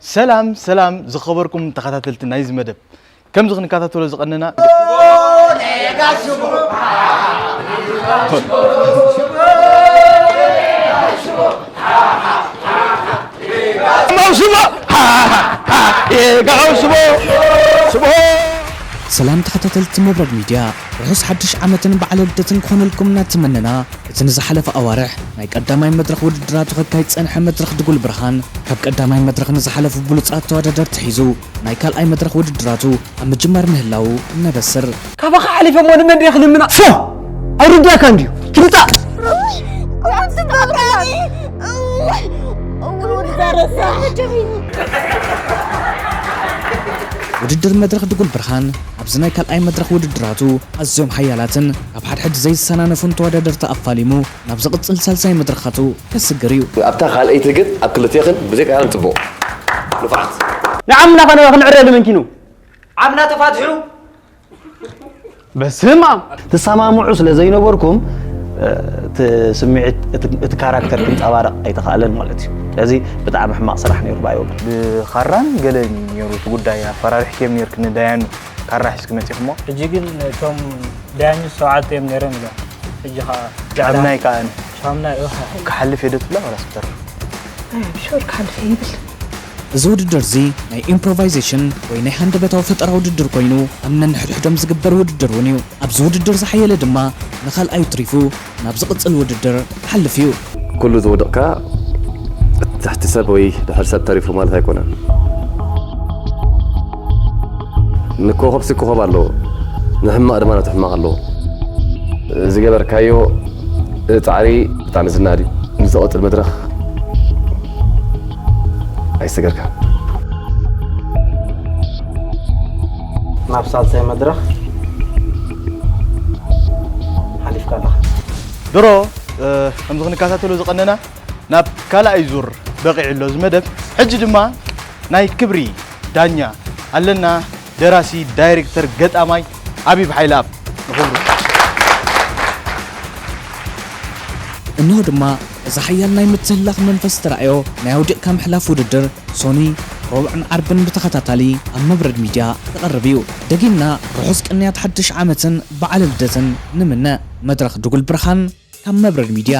ሰላም ሰላም ዝኸበርኩም ተኸታተልቲ ናይዚ መደብ፣ ከምዚ ክንከታተሎ ዝቐነና ሽቦ ሽቦ ሽቦ። ሰላም ተኸታተልቲ መብረድ ሚድያ፣ ርሑስ ሓድሽ ዓመትን በዓለ ልደትን ክኾነልኩም እናተመነና፣ እቲ ንዝሓለፈ ኣዋርሕ ናይ ቀዳማይ መድረኽ ውድድራቱ ከካይድ ዝጸንሐ መድረኽ ድጉል ብርሃን፣ ካብ ቀዳማይ መድረኽ ንዝሓለፉ ብሉጻት ተወዳደርቲ ሒዙ ናይ ካልኣይ መድረኽ ውድድራቱ ኣብ ምጅማር ምህላዉ ነበስር። ካባኻ ሓሊፈ እሞ ንመን ድየ ክልምና? ፎ! ኣውርድያካ እንድዩ። ትምጻእ! ውድድር መድረኽ ድጉል ብርሃን ኣብዚ ናይ ካልኣይ መድረኽ ውድድራቱ ኣዝዮም ሓያላትን ካብ ሓድሕድ ዘይሰናነፉን ተወዳደርቲ ኣፋሊሙ ናብ ዝቕጽል ሳልሳይ መድረኻቱ ከስግር እዩ። ኣብታ ካልኣይቲ ግን ኣብ ክልቴኽን ብዘይ ቀዳድም ጽቡቕ። ንፉዓት። ንዓምና ኸነ ክንዕረ ልምንኪኑ። ዓምና ተፋትሑ። በስመ ኣብ። ትሰማምዑ ስለ ዘይነበርኩም፣ እ፣ እቲ ስምዒት፣ እቲ፣ እቲ ካራክተር ክንጸባረቕ ኣይተኻእለን ማለት እዩ። ስለዚ ብጣዕሚ ሕማቕ ስራሕ ነይሩ ብኣይ ወገን። ብኻራን ገለን ነይሩ እቲ ጉዳይ። ኣፈራሪሕክዮም ነይርክኒ ዳያኑ ካራ ሒዝኪ መጺኹሞ። ሕጂ ግን እቶም ዳያኑ ሸውዓተ እዮም ነይሮም ኢሎም። ሕጂ ኸኣ ሻምናይ ከኣ ሻምናይ፣ እህ። ክሓልፍ እየ ዶ ትብላ ዋላስ ክተርፍ? ኣይ፣ I'm sure ክሓልፍ እየ ይብል። እዚ ውድድር እዚ ናይ ኢምፕሮቫይዜሽን ወይ ናይ ሃንደበታዊ ፈጠራ ውድድር ኮይኑ፣ ኣብ ነንሕድሕዶም ዝግበር ውድድር እውን እዩ። ኣብዚ ውድድር ዝሓየለ ድማ ንኻልኣዩ ትሪፉ ናብ ዝቕጽል ውድድር ክሓልፍ እዩ። ኩሉ ዝወደቕካ ትሕቲ ሰብ ወይ ድሕሪ ሰብ ተሪፉ ማለት ኣይኮነን። ንኮኸብሲ ኮኸብ ኣለዎ፣ ንሕማቕ ድማ ነቲ ሕማቕ ኣለዎ። ዝገበርካዮ ጻዕሪ ብጣዕሚ ዝናድ እዩ። ንዝቕጽል መድረኽ ኣይሰገርካን። ናብ ሳልሳይ መድረኽ ሓሊፍካ ኣለኻ። ድሮ፣ እ፣ ከምዚ ክንከታተሎ ዝቐነና ናብ ካልኣይ ዙር በቒዑ ኣሎ እዚ መደብ። ሕጂ ድማ ናይ ክብሪ ዳኛ ኣለና። ደራሲ፣ ዳይሬክተር፣ ገጣማይ ኣቢብ ሓይለኣብ ንኽብሩ። እንሆ ድማ እዚ ሓያል ናይ ምትህልላኽ መንፈስ ዝተራእዮ ናይ ኣውዲቕካ ምሕላፍ ውድድር ሶኒ፣ ረቡዕን ዓርብን ብተኸታታሊ ኣብ መብረድ ሚድያ ክቐርብ እዩ። ደጊምና ርሑስ ቅንያት ሓድሽ ዓመትን በዓለ ልደትን ንምነ። መድረኽ ድጉል ብርሃን ካብ መብረድ ሚድያ።